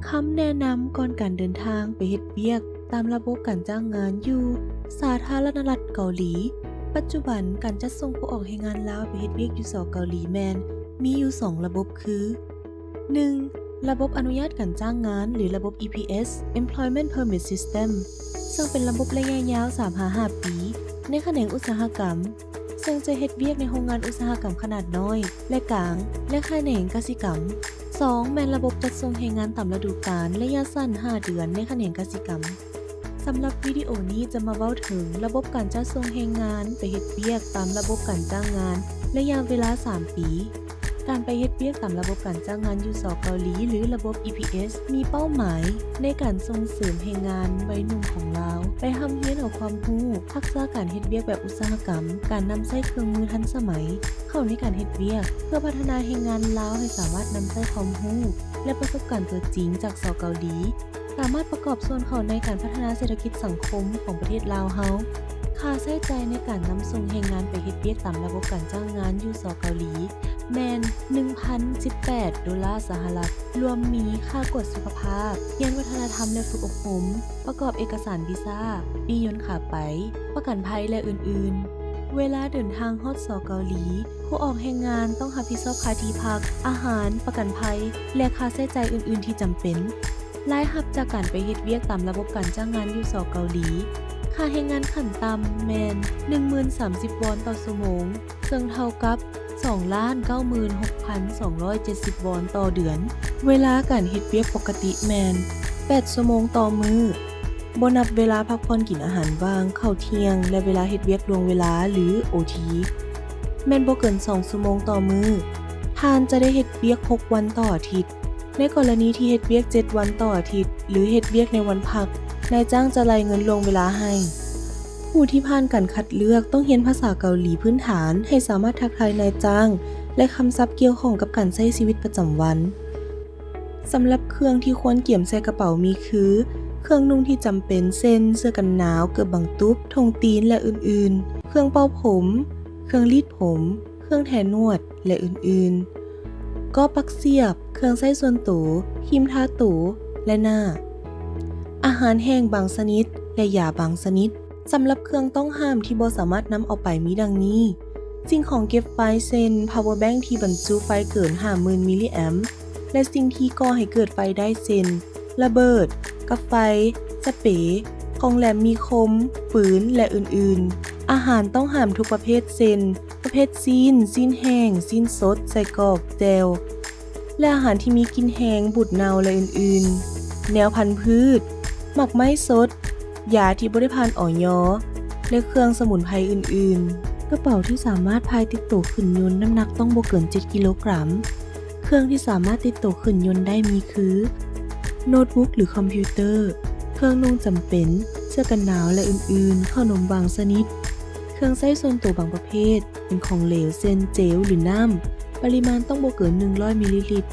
ຄຳແນະນຳກ່ອນການເດີນທາງໄປເຮັດວຽກຕາມລະບົບການຈ້າງງານຢູ່ສາທາລະນະລັດເກົາຫຼີ. ປັດຈຸບັນການຈັດສົ່ງຜູ້ອອກແຮງງານລາວໄປເຮັດວຽກຢູ່ ສ ເກົາຫຼີ ແມ່ນມີຢູ່ສອງລະບົບຄື ໜຶ່ງ ລະບົບອະນຸຍາດການຈ້າງງານ ຫຼື ລະບົບ EPS Employment Permit System ເຊິ່ງເປັນລະບົບໄລຍະຍາວ ສາມຫາຫ້າປີ ໃນຂະແໜງອຸດສາຫະກຳ ເຊິ່ງຈະເຮັດວຽກໃນໂຮງງານອຸດສາຫະກຳຂະໜາດນ້ອຍ ແລະ ກາງ ແລະ ຂະແໜງກະສິກຳ. ສອງ ແມ່ນລະບົບຈັດສົ່ງແຮງງານຕາມລະດູການ ໄລຍະສັ້ນ ຫ້າເດືອນ ໃນຂະແໜງກະສິກຳ. ສຳລັບວິດີໂອນີ້ຈະມາເວົ້າເຖິງລະບົບການຈັດສົ່ງແຮງງານໄປເຮັດວຽກຕາມລະບົບການຈ້າງງານ ໄລຍະເວລາສາມປີ. ການໄປເຮັດວຽກຕາມລະບົບການຈ້າງງານຢູ່ ສ ເກົາຫຼີ ຫຼື ລະບົບ EPS ມີເປົ້າໝາຍໃນການສົ່ງເສີມແຮງງານໄວໜຸ່ມຂອງລາວ ໄປຮ່ຳຮຽນເອົາຄວາມຮູ້, ທັກສະການເຮັດວຽກແບບອຸດສາຫະກຳ, ການນຳໃຊ້ເຄື່ອງມືທັນສະໄໝເຂົ້າໃນການເຮັດວຽກ ເພື່ອພັດທະນາແຮງງານລາວໃຫ້ສາມາດນຳໃຊ້ຄວາມຮູ້ ແລະ ປະສົບການຕົວຈິງຈາກ ສ ເກົາຫຼີ ສາມາດປະກອບສ່ວນເຂົ້າໃນການພັດທະນາເສດຖະກິດສັງຄົມຂອງປະເທດລາວເຮົາ. ຄ່າໃຊ້ຈ່າຍໃນການນຳສົ່ງແຮງງານໄປເຮັດວຽກຕາມລະບົບການຈ້າງງານຢູ່ ສ ເກົາຫຼີ ແມ່ນໜຶ່ງພັນສິບແປດໂດລາສະຫະລັດ, ລວມມີຄ່າກວດສຸຂະພາບ, ຮຽນວັດທະນະທຳ ແລະ ຝຶກອົບຮົມ, ປະກອບເອກະສານວີຊາ, ປີ້ຍົນຂາໄປ, ປະກັນໄພ ແລະ ອື່ນໆ. ເວລາເດີນທາງຮອດ ສ ເກົາຫຼີ, ຜູ້ອອກແຮງງານຕ້ອງຮັບຜິດຊອບຄ່າທີ່ພັກ, ອາຫານ, ປະກັນໄພ ແລະ ຄ່າໃຊ້ຈ່າຍອື່ນໆທີ່ຈຳເປັນ. ລາຍຮັບຈາກການໄປເຮັດວຽກຕາມລະບົບການຈ້າງງານຢູ່ ສ ເກົາຫຼີ. ຄ່າແຮງງານຂັ້ນຕ່ຳແມ່ນໜຶ່ງໝື່ນສາມສິບວອນຕໍ່ຊົ່ວໂມງ, ເຊິ່ງເທົ່າກັບສອງລ້ານເກົ້າໝື່ນຫົກພັນສອງຮ້ອຍເຈັດສິບວອນຕໍ່ເດືອນ. ເວລາການເຮັດວຽກປົກກະຕິແມ່ນແປດຊົ່ວໂມງຕໍ່ມື້, ບໍ່ນັບເວລາພັກຜ່ອນກິນອາຫານວ່າງ, ເຂົ້າທ່ຽງ ແລະ ເວລາເຮັດວຽກລ່ວງເວລາ ຫຼື ໂອທີ ແມ່ນບໍ່ເກີນສອງຊົ່ວໂມງຕໍ່ມື້. ທ່ານຈະໄດ້ເຮັດວຽກຫົກວັນຕໍ່ອາທິດ. ໃນກໍລະນີທີ່ເຮັດວຽກເຈັດວັນຕໍ່ອາທິດ ຫຼື ເຮັດວຽກໃນວັນພັກ, ນາຍຈ້າງຈະໄລ່ເງິນລ່ວງເວລາໃຫ້. ຜູ້ທີ່ຜ່ານການຄັດເລືອກຕ້ອງຮຽນພາສາເກົາຫຼີພື້ນຖານໃຫ້ສາມາດທັກທາຍນາຍຈ້າງ ແລະ ຄຳສັບກ່ຽວຂ້ອງກັບການໃຊ້ຊີວິດປະຈຳວັນ. ສຳລັບເຄື່ອງທີ່ຄວນກຽມໃສ່ກະເປົາມີຄື ເຄື່ອງນຸ່ງທີ່ຈຳເປັນ ເຊັ່ນ ເສື້ອກັນໜາວ, ເກີບບັງຕຸບ, ຖົງຕີນ ແລະ ອື່ນໆ, ເຄື່ອງເປົ່າຜົມ, ເຄື່ອງລີດຜົມ, ເຄື່ອງແທນວດ ແລະ ອື່ນໆ, ກໍປັກສຽບ, ເຄື່ອງໃຊ້ສ່ວນໂຕ, ຄຣີມທາໂຕ ແລະ ໜ້າ, ອາຫານແຫ້ງບາງຊະນິດ ແລະ ຢາບາງຊະນິດ. ສຳລັບເຄື່ອງຕ້ອງຫ້າມທີ່ບໍ່ສາມາດນຳເອົາໄປມີດັ່ງນີ້: ສິ່ງຂອງເກັບໄຟ ເຊັ່ນ ພາວເວີແບັງທີ່ບັນຈຸໄຟເກີນຫ້າໝື່ນມິລລີແອມ ແລະ ສິ່ງທີ່ກໍ່ໃຫ້ເກີດໄຟໄດ້ ເຊັ່ນ ລະເບີດ, ກັບໄຟ, ສະເປ, ຂອງແຫຼມມີຄົມ, ປືນ ແລະ ອື່ນໆ. ອາຫານຕ້ອງຫ້າມທຸກປະເພດ ເຊັ່ນ ປະເພດຊີ້ນ, ຊີ້ນແຫ້ງ, ຊີ້ນສົດ, ໄສ້ກອກ, ແຈ່ວ ແລະ ອາຫານທີ່ມີກິ່ນແຮງ, ບູດເນົ່າ ແລະ ອື່ນໆ. ແນວພັນພືດ, ໝາກໄມ້ສົດ, ຢາທີ່ບໍ່ໄດ້ຜ່ານ ອຢ ແລະ ເຄື່ອງສະໝຸນໄພອື່ນໆ. ກະເປົາທີ່ສາມາດພາຍຕິດໂຕຂຶ້ນຍົນ ນ້ຳໜັກຕ້ອງບໍ່ເກີນເຈັດກິໂລກຣາມ. ເຄື່ອງທີ່ສາມາດຕິດໂຕຂຶ້ນຍົນໄດ້ມີຄື ໂນດບຸກ ຫຼື ຄອມພິວເຕີ, ເຄື່ອງນຸ່ງຈຳເປັນ, ເສື້ອກັນໜາວ ແລະ ອື່ນໆ, ເຂົ້າໜົມບາງຊະນິດ, ເຄື່ອງໃຊ້ສ່ວນໂຕບາງປະເພດ, ເປັນຂອງເຫຼວ ເຊັ່ນ ເຈວ ຫຼື ນ້ຳ, ປະລິມານຕ້ອງບໍ່ເກີນໜຶ່ງຮ້ອຍມິລລີລິດ,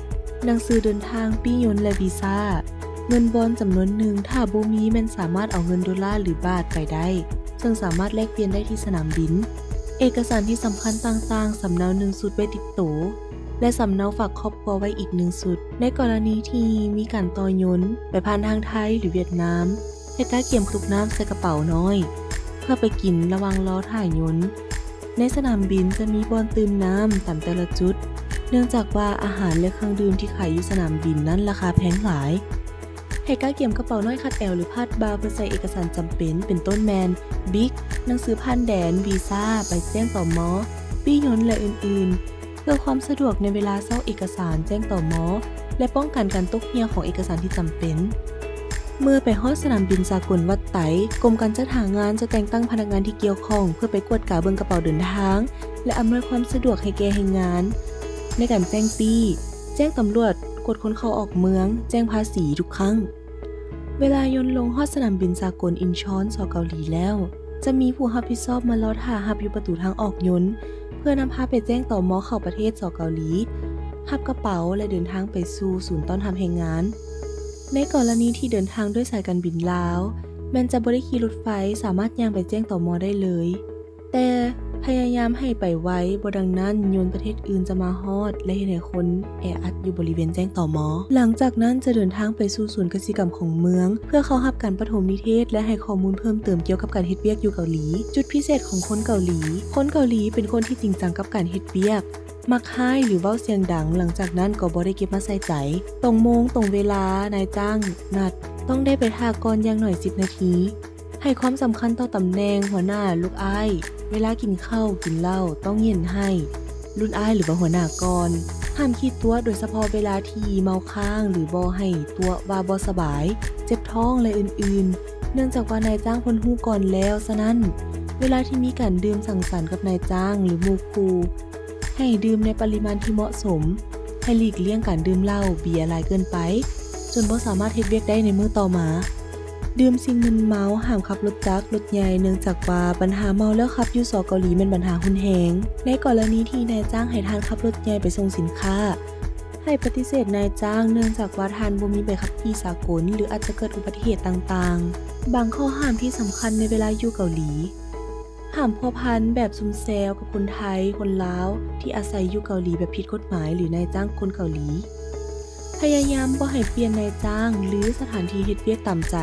ໜັງສືເດີນທາງ, ປີ້ຍົນ ແລະ ວີຊາ, ເງິນບອນຈຳນວນໜຶ່ງ, ຖ້າບໍ່ມີແມ່ນສາມາດເອົາເງິນໂດລາ ຫຼື ບາດໄປໄດ້, ເຊິ່ງສາມາດແລກປ່ຽນໄດ້ທີ່ສະໜາມບິນ. ເອກະສານທີ່ສຳຄັນຕ່າງໆ, ສຳເນົາໜຶ່ງຊຸດໄວ້ຕິດໂຕ ແລະ ສຳເນົາຝາກຄອບຄົວໄວ້ອີກໜຶ່ງຊຸດ. ໃນກໍລະນີທີ່ມີການຕໍ່ຍົນໄປຜ່ານທາງໄທ ຫຼື ຫວຽດນາມ, ໃຫ້ກະກຽມຕຸກນ້ຳໃສ່ກະເປົານ້ອຍ ເພື່ອໄປກິນລະຫວ່າງລໍຖ້າຍົນ. ໃນສະໜາມບິນຈະມີບ່ອນຕື່ມນ້ຳຕາມແຕ່ລະຈຸດ, ເນື່ອງຈາກວ່າອາຫານ ແລະ ເຄື່ອງດື່ມທີ່ຂາຍຢູ່ສະໜາມບິນນັ້ນລາຄາແພງຫຼາຍ. ໃຫ້ກະກຽມກະເປົານ້ອຍຄາດແອວ ຫຼື ພາດບ່າ ເພື່ອໃສ່ເອກະສານຈຳເປັນ ເປັນຕົ້ນແມ່ນ ບິກ, ໜັງສືຜ່ານແດນ, ວີຊາ, ໃບແຈ້ງ ຕມ, ປີ້ຍົນ ແລະ ອື່ນໆ. ເພື່ອຄວາມສະດວກໃນເວລາເຊົາເອກະສານແຈ້ງ ຕມ ແລະ ປ້ອງກັນການຕົກເຮ່ຍຂອງເອກະສານທີ່ຈຳເປັນ. ເມື່ອໄປຮອດສະໜາມບິນສາກົນວັດໄຕ, ກົມການຈັດຫາງານຈະແຕ່ງຕັ້ງພະນັກງານທີ່ກ່ຽວຂ້ອງ ເພື່ອໄປກວດກາເບິ່ງກະເປົາເດີນທາງ ແລະ ອຳນວຍຄວາມສະດວກໃຫ້ແກ່ແຮງງານ ໃນການແຈ້ງປີ້, ແຈ້ງຕຳຫຼວດ, ກວດຄົນເຂົ້າອອກເມືອງ, ແຈ້ງພາສີທຸກຄັ້ງ. ເວລາຍົນລົງຮອດສະໜາມບິນສາກົນອິນຊອນ ສ ເກົາຫຼີແລ້ວ, ຈະມີຜູ້ຮັບຜິດຊອບມາລໍຖ້າຮັບຢູ່ປະຕູທາງອອກຍົນ ເພື່ອນຳພາໄປແຈ້ງ ຕມ ເຂົ້າປະເທດ ສ ເກົາຫຼີ, ຮັບກະເປົາ ແລະ ເດີນທາງໄປສູ່ສູນຕ້ອນຮັບແຮງງານ. ໃນກໍລະນີທີ່ເດີນທາງດ້ວຍສາຍການບິນລາວ, ແມ່ນຈະບໍ່ໄດ້ຂີ່ລົດໄຟ, ສາມາດຍ່າງໄປແຈ້ງ ຕມ ໄດ້ເລີຍ. ແຕ່ພ ພະຍາຍາມໃຫ້ໄປໄວ, ບໍ່ດັ່ງນັ້ນຍົນປະເທດອື່ນຈະມາຮອດ ແລະ ເຮັດໃຫ້ຄົນແອອັດຢູ່ບໍລິເວນແຈ້ງ ຕມ. ຫຼັງຈາກນັ້ນຈະເດີນທາງໄປສູ່ສູນກະສິກຳຂອງເມືອງ ເພື່ອເຂົ້າຮັບການປະຖົມນິເທດ ແລະ ໃຫ້ຂໍ້ມູນເພີ່ມເຕີມກ່ຽວກັບການເຮັດວຽກຢູ່ເກົາຫຼີ. ຈຸດພິເສດຂອງຄົນເກົາຫຼີ. ຄົນເກົາຫຼີເປັນຄົນທີ່ຈິງຈັງກັບການເຮັດວຽກ, ມັກຮ້າຍ ຫຼື ເວົ້າສຽງດັງ, ຫຼັງຈາກນັ້ນກໍບໍ່ໄດ້ເກັບມາໃສ່ໃຈ. ຕົງໂມງ, ຕົງເວລາ, ນາຍຈ້າງນັດ, ຕ້ອງໄດ້ໄປຖ້າກ່ອນຢ່າງໜ້ອຍສິບນາທີ. ໃຫ້ຄວາມສຳຄັນຕໍ່ຕຳແໜ່ງ ຫົວໜ້າ, ລູກອ້າຍ, ເວລາກິນເຂົ້າ, ກິນເຫຼົ້າ, ຕ້ອງເຢັນໃຫ້ລຸ້ນອ້າຍ ຫຼືວ່າຫົວໜ້າກ່ອນ. ຫ້າມຂີ້ຕົວະ ໂດຍສະເພາະເວລາທີ່ເມົາຄ້າງ ຫຼື ບໍ່ໃຫ້ຕົວະວ່າບໍ່ສະບາຍ, ເຈັບທ້ອງ ແລະ ອື່ນໆ ເນື່ອງຈາກວ່ານາຍຈ້າງເພິ່ນຮູ້ກ່ອນແລ້ວ. ສະນັ້ນ ເວລາທີ່ມີການດື່ມສັງສັນກັບນາຍຈ້າງ ຫຼື ໝູ່ຄູ່, ໃຫ້ດື່ມໃນປະລິມານທີ່ເໝາະສົມ, ໃຫ້ຫຼີກລ່ຽງການດື່ມເຫຼົ້າ, ເບຍຫຼາຍເກີນໄປ, ຈົນບໍ່ສາມາດເຮັດວຽກໄດ້ໃນມື້ຕໍ່ມາ. ດື່ມສິ່ງມຶນເມົາ, ຫ້າມຂັບລົດຈັກ, ລົດໃຫຍ່, ເນື່ອງຈາກວ່າບັນຫາເມົາແລ້ວຂັບຢູ່ ສ ເກົາຫຼີ ແມ່ນບັນຫາຮຸນແຮງ. ໃນກໍລະນີທີ່ນາຍຈ້າງໃຫ້ທ່ານຂັບລົດໃຫຍ່ໄປສົ່ງສິນຄ້າ, ໃຫ້ປະຕິເສດນາຍຈ້າງ ເນື່ອງຈາກວ່າທ່ານບໍ່ມີໃບຂັບຂີ່ສາກົນ ຫຼື ອາດຈະເກີດອຸບັດຕິເຫດຕ່າງໆ. ບາງຂໍ້ຫ້າມທີ່ສຳຄັນໃນເວລາຢູ່ເກົາຫຼີ. ຫ້າມພົວພັນແບບຊຸມແຊວກັບຄົນໄທ, ຄົນລາວ ທີ່ອາໄສຢູ່ເກົາຫຼີແບບຜິດກົດໝາຍ ຫຼື ນາຍຈ້າງຄົນເກົາຫຼີ. ພະຍາຍາມບໍ່ໃຫ້ປ່ຽນນາຍຈ້າງ ຫຼື ສະຖານທີ່ເຮັດວຽກຕາມໃຈ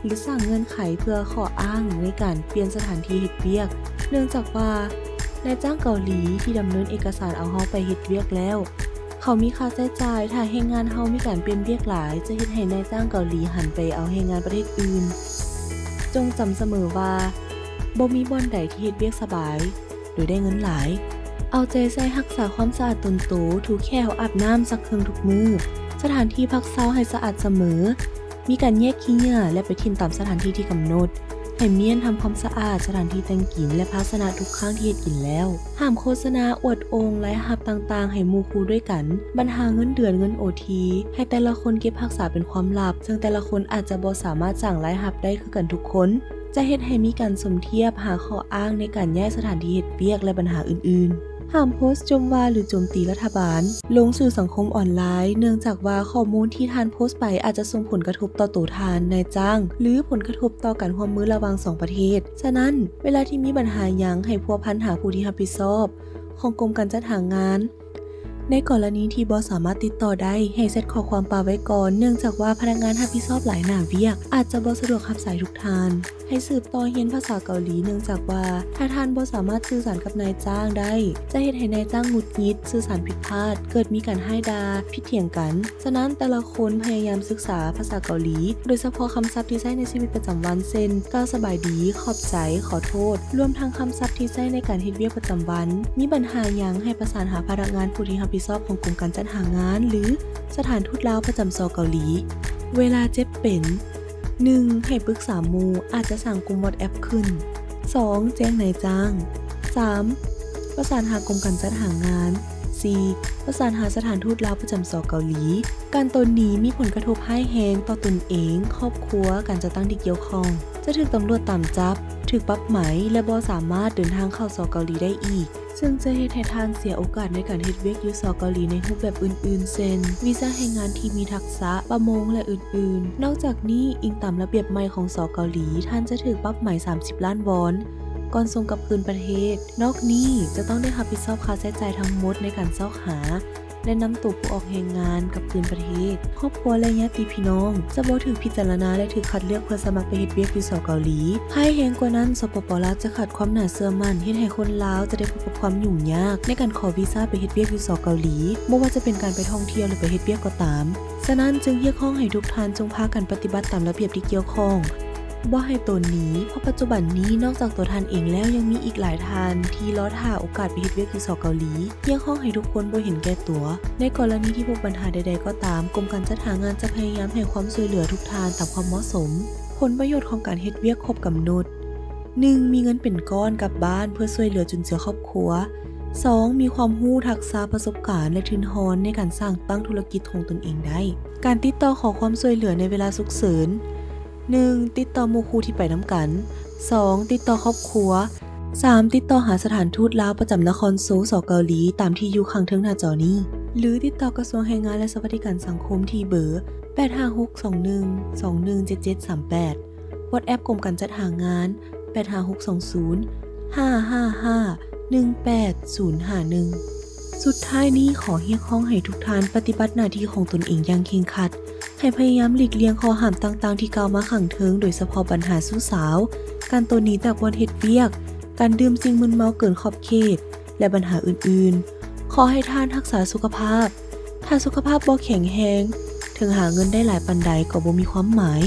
ຫຼື ສ້າງເງື່ອນໄຂເພື່ອຂໍ້ອ້າງໃນການປ່ຽນສະຖານທີ່ເຮັດວຽກ, ເນື່ອງຈາກວ່ານາຍຈ້າງເກົາຫຼີທີ່ດຳເນີນເອກະສານເອົາເຮົາໄປເຮັດວຽກແລ້ວ ເຂົາມີຄ່າໃຊ້ຈ່າຍ, ຖ້າແຮງງານເຮົາມີການປ່ຽນວຽກຫຼາຍ ຈະເຮັດໃຫ້ນາຍຈ້າງເກົາຫຼີຫັນໄປເອົາແຮງງານປະເທດອື່ນ. ຈົ່ງຈຳສະເໝີວ່າ ບໍ່ມີບ່ອນໃດທີ່ເຮັດວຽກສະບາຍໂດຍໄດ້ເງິນຫຼາຍ. ເອົາໃຈໃສ່ຮັກສາຄວາມສະອາດຕົນໂຕ, ຖູແຂ້ເຮົາອາບນ້ຳ, ຊັກເຄື່ອງທຸກມື້. ສະຖານທີ່ພັກເຊົາໃຫ້ສະອາດສະເໝີ. ມີການແຍກຂີ້ເຫຍື້ອ ແລະ ໄປຖິ້ມຕາມສະຖານທີ່ທີ່ກຳນົດ. ໃຫ້ມ້ຽນທຳຄວາມສະອາດສະຖານທີ່ແຕ່ງກິນ ແລະ ພາຊະນະທຸກຄັ້ງທີ່ເຮັດກິນແລ້ວ. ຫ້າມໂຄສະນາອວດໂອງລາຍຮັບຕ່າງໆໃຫ້ໝູ່ຄູ່ດ້ວຍກັນ. ບັນຫາເງິນເດືອນ, ເງິນໂອທີ ໃຫ້ແຕ່ລະຄົນເກັບຮັກສາເປັນຄວາມລັບ, ເຊິ່ງແຕ່ລະຄົນອາດຈະບໍ່ສາມາດສ້າງລາຍຮັບໄດ້ຄືກັນທຸກຄົນ. ຈະເຮັດໃຫ້ມີການສົມທຽບ, ຫາຂໍ້ອ້າງໃນການຍ້າຍສະຖານທີ່ເຮັດວຽກ ແລະ ບັນຫາອື່ນໆ. ຫ້າມໂພສໂຈມວ່າ ຫຼື ໂຈມຕີລັດຖະບານ ລົງສື່ສັງຄົມອອນລາຍ, ເນື່ອງຈາກວ່າຂໍ້ມູນທີ່ທ່ານໂພສໄປອາດຈະສົ່ງຜົນກະທົບຕໍ່ໂຕທ່ານ, ນາຍຈ້າງ ຫຼື ຜົນກະທົບຕໍ່ການຮ່ວມມືລະຫວ່າງສອງປະເທດ. ສະນັ້ນ, ເວລາທີ່ມີບັນຫາຫຍັງ, ໃຫ້ພົວພັນຫາຜູ້ທີ່ຮັບຜິດຊອບຂອງກົມການຈັດຫາງານ. ໃນກໍລະນີທີ່ບໍ່ສາມາດຕິດຕໍ່ໄດ້, ໃຫ້ແຊັດຂໍ້ຄວາມປະໄວ້ກ່ອນ, ເນື່ອງຈາກວ່າພະນັກງານຮັບຜິດຊອບຫຼາຍໜ້າວຽກ ອາດຈະບໍ່ສະດວກຮັບສາຍທຸກທ່ານ. ໃຫ້ສືບຕໍ່ຮຽນພາສາເກົາຫຼີ, ເນື່ອງຈາກວ່າຖ້າທ່ານບໍ່ສາມາດສື່ສານກັບນາຍຈ້າງໄດ້, ຈະເຮັດໃຫ້ນາຍຈ້າງຫງຸດຫງິດ, ສື່ສານຜິດພາດ, ເກີດມີການຮ້າຍດ່າ, ຜິດຖຽງກັນ. ສະນັ້ນ, ແຕ່ລະຄົນພະຍາຍາມສຶກສາພາສາເກົາຫຼີ, ໂດຍສະເພາະຄຳສັບທີ່ໃຊ້ໃນຊີວິດປະຈຳວັນ ເຊັ່ນ ກ່າວສະບາຍດີ, ຂອບໃຈ, ຂໍໂທດ, ລວມທັງຄຳສັບທີ່ໃຊ້ໃນການເຮັດວຽກປະຈຳວັນ. ມີບັນຫາຫຍັງ, ໃຫ້ປະສານຫາພະນັກງານຜູ້ທີ່ຮັບຜິດຊອບຂອງກົມການຈັດຫາງານ ຫຼື ສະຖານທູດລາວປະຈຳ ສ ເກົາຫຼີ. ເວລາເຈັບເປັນ ໜຶ່ງ ໃຫ້ປຶກສາໝູ່, ອາດຈະສ້າງກຸ່ມ WhatsApp ຂຶ້ນ. ສອງ ແຈ້ງນາຍຈ້າງ. ສາມ ປະສານຫາກົມການຈັດຫາງານ. ສີ່ ປະສານຫາສະຖານທູດລາວປະຈຳ ສ ເກົາຫຼີ. ການຕົນໜີມີຜົນກະທົບຮ້າຍແຮງຕໍ່ຕົນເອງ, ຄອບຄົວ, ການຈັດຕັ້ງທີ່ກ່ຽວຂ້ອງ. ຈະຖືກຕຳຫຼວດຕາມຈັບ, ຖືກປັບໃໝ ແລະ ບໍ່ສາມາດເດີນທາງເຂົ້າ ສ ເກົາຫຼີ ໄດ້ອີກ. ເຊິ່ງຈະເຮັດໃຫ້ທ່ານເສຍໂອກາດໃນການເຮັດວຽກຢູ່ ສ ເກົາຫຼີ ໃນຮູບແບບອື່ນໆ ເຊັ່ນ ວີຊາແຮງງານທີ່ມີທັກສະ, ປະມົງ ແລະ ອື່ນໆ. ນອກຈາກນີ້, ອີງຕາມລະບຽບໃໝ່ຂອງ ສ ເກົາຫຼີ, ທ່ານຈະຖືກປັບໃໝສາມສິບລ້ານວອນ ກ່ອນສົ່ງກັບຄືນປະເທດ. ນອກນີ້, ຈະຕ້ອງໄດ້ຮັບຜິດຊອບຄ່າໃຊ້ຈ່າຍທັງໝົດໃນການຊອກຫາ ແລະ ນຳໂຕຜູ້ອອກແຮງງານກັບຄືນປະເທດ. ຄອບຄົວ ແລະ ຍາດຕິພີ່ນ້ອງຈະບໍ່ຖືກພິຈາລະນາ ແລະ ຖືກຄັດເລືອກເພື່ອສະໝັກໄປເຮັດວຽກຢູ່ ສ ເກົາຫຼີ. ຮ້າຍແຮງກວ່ານັ້ນ, ສປປ ລາວ ຈະຂາດຄວາມໜ້າເຊື່ອໝັ້ນ, ເຮັດໃຫ້ຄົນລາວຈະໄດ້ພົບກັບຄວາມຫຍຸ້ງຍາກໃນການຂໍວີຊາໄປເຮັດວຽກຢູ່ ສ ເກົາຫຼີ, ບໍ່ວ່າຈະເປັນການໄປທ່ອງທ່ຽວ ຫຼື ໄປເຮັດວຽກກໍຕາມ. ສະນັ້ນ, ຈຶ່ງຮຽກຮ້ອງໃຫ້ທຸກທ່ານຈົ່ງພາກັນປະຕິບັດຕາມລະບຽບທີ່ກ່ຽວຂ້ອງ. ບໍ່ໃຫ້ຕົນໜີ, ເພາະປັດຈຸບັນນີ້ ນອກຈາກຕົວທ່ານເອງແລ້ວ, ຍັງມີອີກຫຼາຍທ່ານທີ່ລໍຖ້າໂອກາດໄປເຮັດວຽກຢູ່ ສ ເກົາຫຼີ. ຮຽກຮ້ອງໃຫ້ທຸກຄົນບໍ່ເຫັນແກ່ຕົວ. ໃນກໍລະນີທີ່ພົບບັນຫາໃດໆກໍຕາມ, ກົມການຈັດຫາງານຈະພະຍາຍາມໃຫ້ຄວາມຊ່ວຍເຫຼືອທຸກທ່ານຕາມຄວາມເໝາະສົມ. ຜົນປະໂຫຍດຂອງການເຮັດວຽກຄົບກຳນົດ. ໜຶ່ງ ມີເງິນເປັນກ້ອນກັບບ້ານເພື່ອຊ່ວຍເຫຼືອຈຸນເຈືອຄອບຄົວ. ສອງ ມີຄວາມຮູ້, ທັກສະ, ປະສົບການ ແລະ ທຶນຮອນໃນການສ້າງຕັ້ງທຸລະກິດຂອງຕົນເອງໄດ້. ການຕິດຕໍ່ຂໍຄວາມຊ່ວຍເຫຼືອໃນເວລາສຸກເສີນ. ໜຶ່ງ ຕິດຕໍ່ໝູ່ຄູ່ທີ່ໄປນຳກັນ. ສອງ ຕິດຕໍ່ຄອບຄົວ. ສາມ ຕິດຕໍ່ຫາສະຖານທູດລາວປະຈຳນະຄອນໂຊລ ສ ເກົາຫຼີ ຕາມທີ່ຢູ່ຂ້າງເທິງໜ້າຈໍນີ້ ຫຼື ຕິດຕໍ່ກະຊວງແຮງງານ ແລະ ສະຫວັດດີການສັງຄົມ ທີ່ເບີ ແປດຫ້າຫົກສອງໜຶ່ງສອງໜຶ່ງເຈັດເຈັດສາມແປດ, WhatsApp ກົມການຈັດຫາງານ ແປດຫ້າຫົກສອງສູນຫ້າຫ້າຫ້າ ໜຶ່ງແປດສູນຫ້າໜຶ່ງ. ສຸດທ້າຍນີ້ ຂໍຮຽກຮ້ອງໃຫ້ທຸກທ່ານປະຕິບັດໜ້າທີ່ຂອງຕົນເອງຢ່າງເຄັ່ງຄັດ, ໃຫ້ພະຍາຍາມຫຼີກລ່ຽງຂໍ້ຫ້າມຕ່າງໆທີ່ກ່າວມາຂ້າງເທິງ, ໂດຍສະເພາະບັນຫາຊູ້ສາວ, ການໂຕໜີຈາກບ່ອນເຮັດວຽກ, ການດື່ມສິ່ງມຶນເມົາເກີນຂອບເຂດ ແລະ ບັນຫາອື່ນໆ. ຂໍໃຫ້ທ່ານຮັກສາສຸຂະພາບ. ຖ້າສຸຂະພາບບໍ່ແຂງແຮງ, ເຖິງຫາເງິນໄດ້ຫຼາຍປານໃດກໍບໍ່ມີຄວາມໝາຍ.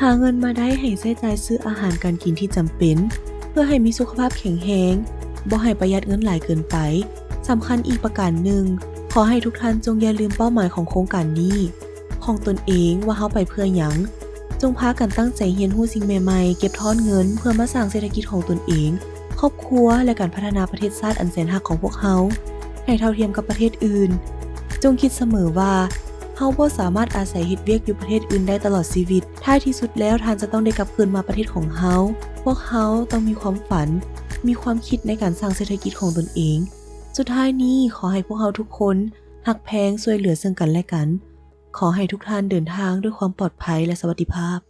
ຫາເງິນມາໄດ້ໃຫ້ໃຊ້ຈ່າຍຊື້ອາຫານການກິນທີ່ຈຳເປັນ, ເພື່ອໃຫ້ມີສຸຂະພາບແຂງແຮງ, ບໍ່ໃຫ້ປະຢັດເງິນຫຼາຍເກີນໄປ. ສຳຄັນອີກປະການໜຶ່ງ, ຂໍໃຫ້ທຸກທ່ານຈົ່ງຢ່າລືມເປົ້າໝາຍຂອງໂຄງການນີ້ ຂອງຕົນເອງວ່າເຮົາໄປເພື່ອຫຍັງ. ຈົ່ງພາກັນຕັ້ງໃຈຮຽນຮູ້ສິ່ງໃໝ່ໆ, ເກັບທອນເງິນເພື່ອມາສ້າງເສດຖະກິດຂອງຕົນເອງ, ຄອບຄົວ ແລະ ການພັດທະນາປະເທດຊາດອັນແສນຮັກຂອງພວກເຮົາໃຫ້ເທົ່າທຽມກັບປະເທດອື່ນ. ຈົ່ງຄິດສະເໝີວ່າ ເຮົາບໍ່ສາມາດອາໄສເຮັດວຽກຢູ່ປະເທດອື່ນໄດ້ຕະຫຼອດຊີວິດ. ທ້າຍທີ່ສຸດແລ້ວ ທ່ານຈະຕ້ອງໄດ້ກັບຄືນມາປະເທດຂອງເຮົາ. ພວກເຮົາຕ້ອງມີຄວາມຝັນ, ມີຄວາມຄິດໃນການສ້າງເສດຖະກິດຂອງຕົນເອງ. ສຸດທ້າຍນີ້ ຂໍໃຫ້ພວກເຮົາທຸກຄົນຮັກແພງ, ຊ່ວຍເຫຼືອເຊິ່ງກັນແລະກັນ. ຂໍໃຫ້ທຸກທ່ານເດີນທາງດ້ວຍຄວາມປອດໄພ ແລະ ສະຫວັດດີພາບ.